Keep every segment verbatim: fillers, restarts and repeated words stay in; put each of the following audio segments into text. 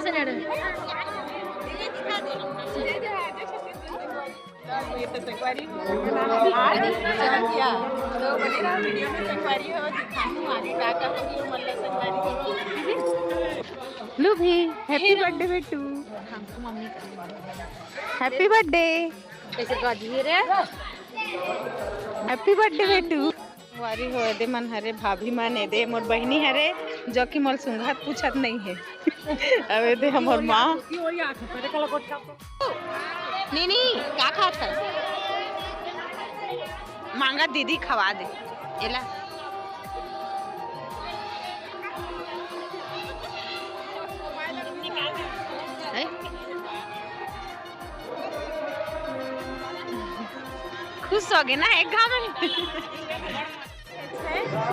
ये तो संगवारी हो। आज चल गया। तो बने रहो वीडियो में, संगवारी हो, दिखाऊं आगे का का होगी, वो मन ला संगवारी हो। लू भी, हैप्पी बर्थडे बेटू। हमको मम्मी का। Happy birthday. कैसे कर दिए रे? हैप्पी बर्थडे बेटू। संगवारी हो, एदे मन हरे, भाभी मन एदे, मोर बहिनी हरे, जो कि मोर सुंघत पूछत नहीं है। अब एदे हमर माँ। नी, नी, का खात है? मांगा दीदी खवा दे। एला। हैं? खुश हो गए ना एक घाव में।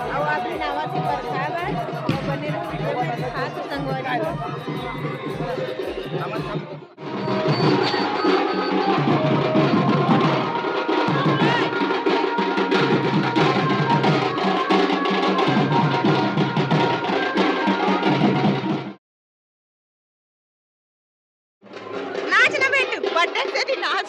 अउ अभी नावा के परछाई बा, तो बने रहो वीडियो में, खास संगवारी हो। नाच ना बेटू, बर्थडे से दिन नाच।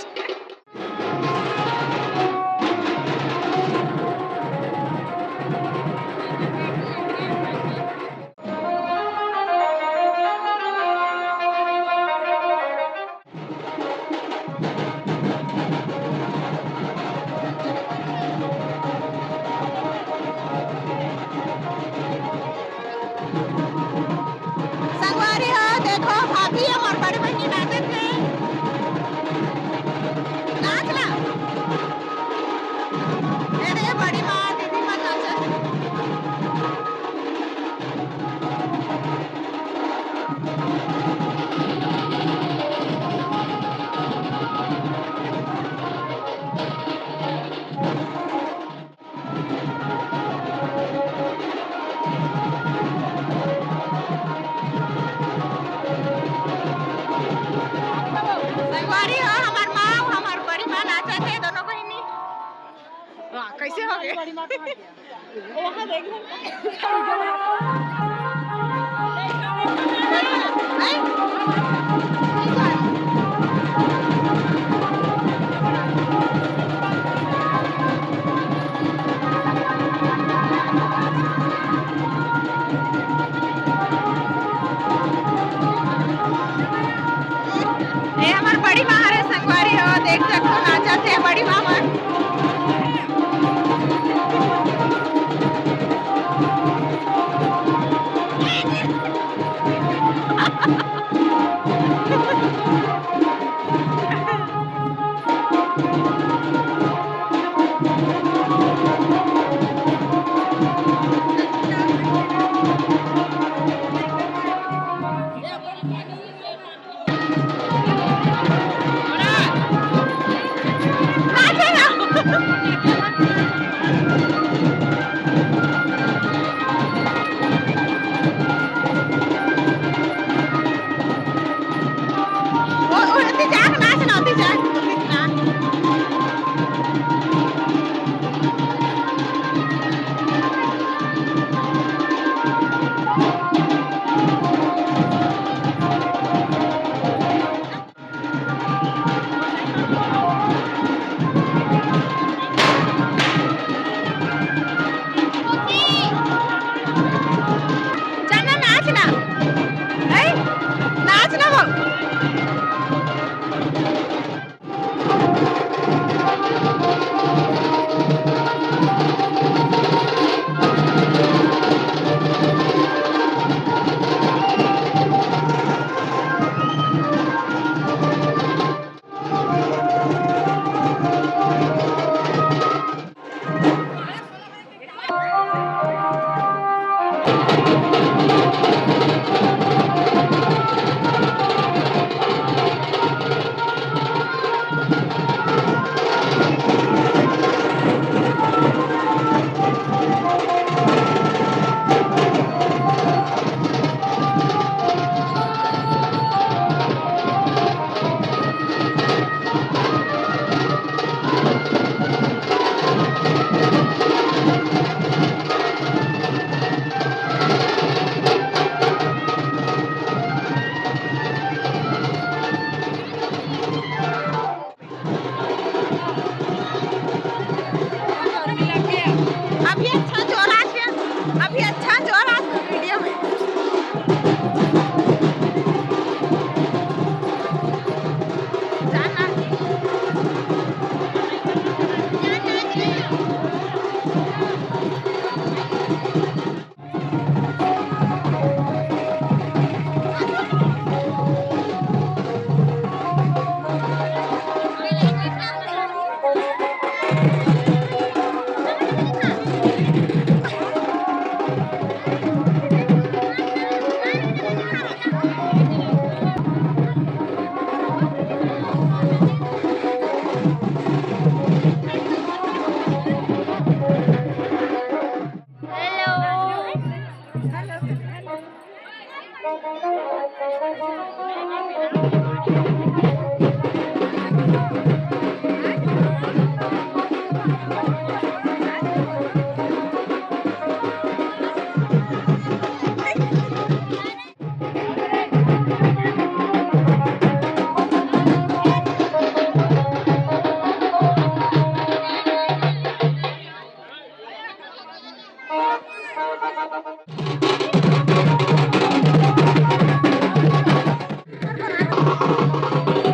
संगवारी हो, देखो, भाभी हमर बड़ी बहिनी नाचत हे। नाच ना। अरे, बड़ी माँ, दीदी मन नाचत हे। संगवारी हो, हमर माँ अउ हमर बड़ी माँ नाचत हे, दोनों बहिनी। वाह, कैसे हो गए? बड़ी माँ कहाँ गया? वहाँ देख। ये हमर बड़ी माँ हरे संगवारी हो, देख सकथो नाचत हे बड़ी माँ मन।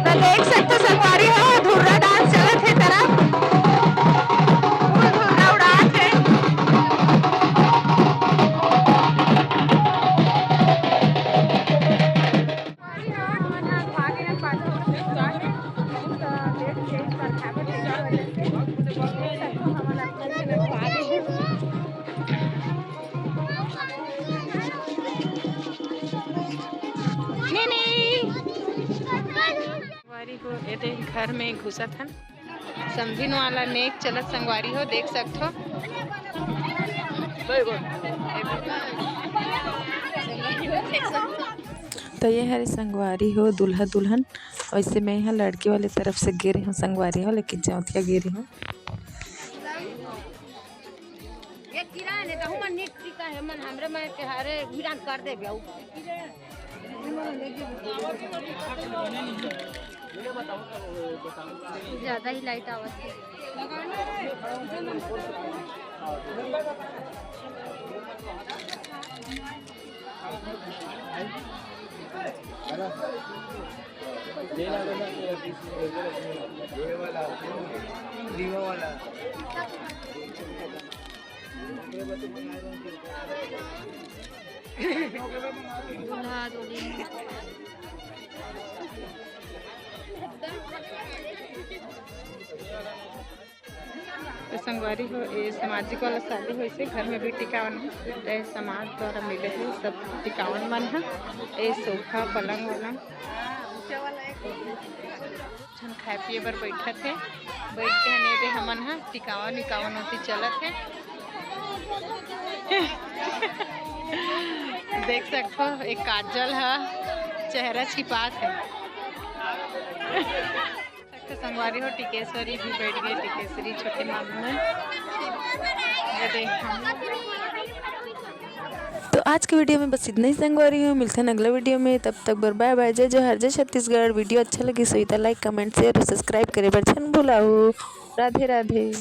त देख सकथो संगवारी हो, धुर्रा डांस चलत हे तरफ। फूल धुर्रा उड़ात हे। संगवारी हो, हमन ह खा के पाछू बहुत लेट से बरखा के तेज वजह से हमन अपना चना खा के नहीं, नहीं। संगवारी हो, एदे घर में घुसत हन। समधिन वाला नेग चलत संगवारी हो, देख सकथो। तो ये हरे संगवारी हो, दूल्हा दुल्हन। वैसे मैं यहाँ लड़की वाले तरफ से गे रही हूँ संगवारी हो, लेकिन चौथिया गे रही हूँ। ये किरान है, तो हमर नेट टीका है, मन हमरे में के हरे वीरान कर दे बेऊ। ज्यादा ही लाइट आवत है। दूल्हा दुल्हन। तो संगवारी हो, ए सामाजिक वाला शादी होइसे, घर में भी टिकावन है, तो ए समाज द्वारा मिले है सब टिकावन मन है। ए सोफा पलंग वलंग, झन खाए पिए बर बैठत है, बैठ के हने दे हमन ह टिकावन विकावन ओती चलत है। देख सकथो, एक काजल ह चेहरा छिपात है। तो संगवारी हो, टिकेश्वरी भी बैठ गई, टिकेश्वरी छोटे मामू में। ये देख हम। तो आज के वीडियो में बस इतना ही संगवारी हो, मिलते हैं अगला वीडियो में, तब तक बर बाय बाय, जय जोहार, जय छत्तीसगढ़। वीडियो अच्छा लगे सो इता लाइक, कमेंट, शेयर और सब्सक्राइब करे बर झन भुलाहू। राधे राधे।